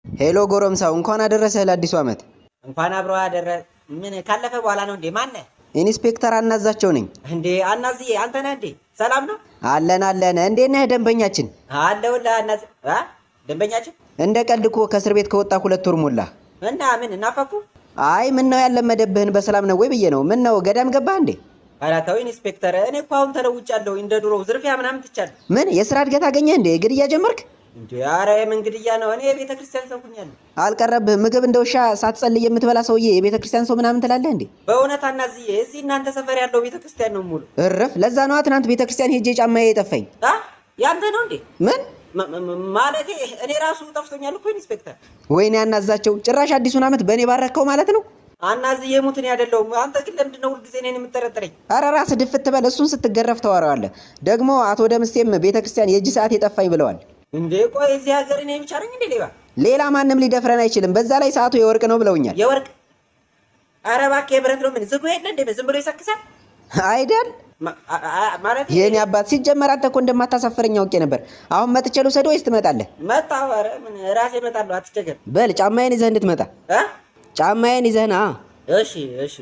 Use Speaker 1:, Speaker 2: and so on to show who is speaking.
Speaker 1: ሄሎ ጎረምሳው፣ እንኳን አደረሰህ ለአዲሱ ዓመት።
Speaker 2: እንኳን አብሮ አደረ። ምን ካለፈ በኋላ ነው እንዴ? ማነህ?
Speaker 1: ኢንስፔክተር አናዛቸው ነኝ።
Speaker 2: እንዴ አናዝዬ፣ አንተ ነህ እንዴ? ሰላም ነው?
Speaker 1: አለን አለን። እንዴት ነህ ደንበኛችን?
Speaker 2: አለሁልህ አናዝ። አ ደንበኛችን።
Speaker 1: እንደ ቀልድ እኮ ከእስር ቤት ከወጣ 2 ወር ሞላ።
Speaker 2: እና ምን እናፈኩ?
Speaker 1: አይ ምን ነው ያለመደብህን በሰላም ነው ወይ ብዬ ነው። ምን ነው ገዳም ገባህ እንዴ?
Speaker 2: ኧረ ተው ኢንስፔክተር፣ እኔ እኮ አሁን ተለውጫለሁ። እንደ ድሮው ዝርፊያ ምናምን ትቻለሁ።
Speaker 1: ምን የስራ እድገት አገኘህ እንዴ? ግድያ ጀመርክ?
Speaker 2: እንዴ ኧረ የምን ግድያ ነው? እኔ የቤተ ክርስቲያን ሰው ሁኛለሁ።
Speaker 1: አልቀረብህም። ምግብ እንደ ውሻ ሳትጸልይ የምትበላ ሰውዬ የቤተ ክርስቲያን ሰው ምናምን ትላለህ እንዴ?
Speaker 2: በእውነት አናዝዬ፣ እዚህ እናንተ ሰፈር ያለው ቤተ ክርስቲያን ነው ሙሉ።
Speaker 1: እርፍ። ለዛ ነዋ ትናንት ቤተ ክርስቲያን ሄጄ ጫማዬ የጠፋኝ።
Speaker 2: አ ያንተ ነው እንዴ?
Speaker 1: ምን
Speaker 2: ማለቴ እኔ ራሱ ጠፍቶኛል እኮ ኢንስፔክተር።
Speaker 1: ወይኔ አናዛቸው፣ ጭራሽ አዲሱን ዓመት በእኔ ባረከው ማለት ነው።
Speaker 2: አናዝዬ ሙት እኔ አይደለሁም። አንተ ግን ለምንድን ነው ሁልጊዜ እኔን የምጠረጥረኝ?
Speaker 1: አረ ራስህ ድፍት በል። እሱን ስትገረፍ ታወራዋለህ። ደግሞ አቶ ደምስቴም ቤተ ክርስቲያን የእጅ ሰዓት የጠፋኝ ብለዋል።
Speaker 2: እንዴ ቆይ እዚህ ሀገር እኔ ብቻ ነኝ እንዴ ሌባ?
Speaker 1: ሌላ ማንም ሊደፍረን አይችልም። በዛ ላይ ሰዓቱ የወርቅ ነው ብለውኛል።
Speaker 2: የወርቅ? ኧረ እባክህ የብረት ነው። ምን ዝጉ የለ እንዴ? ዝም ብሎ ይሰክሳል
Speaker 1: አይደል?
Speaker 2: ማለት
Speaker 1: የኔ አባት፣ ሲጀመር አንተ እኮ እንደማታሳፍረኝ አውቄ ነበር። አሁን መጥቼ ልውሰድህ ወይስ ትመጣለህ?
Speaker 2: መጣሁ። ኧረ ምን ራሴ እመጣለሁ፣ አትቸገር።
Speaker 1: በል ጫማዬን ይዘህ እንድትመጣ።
Speaker 2: እ
Speaker 1: ጫማዬን ይዘህ ና።
Speaker 2: እሺ እሺ።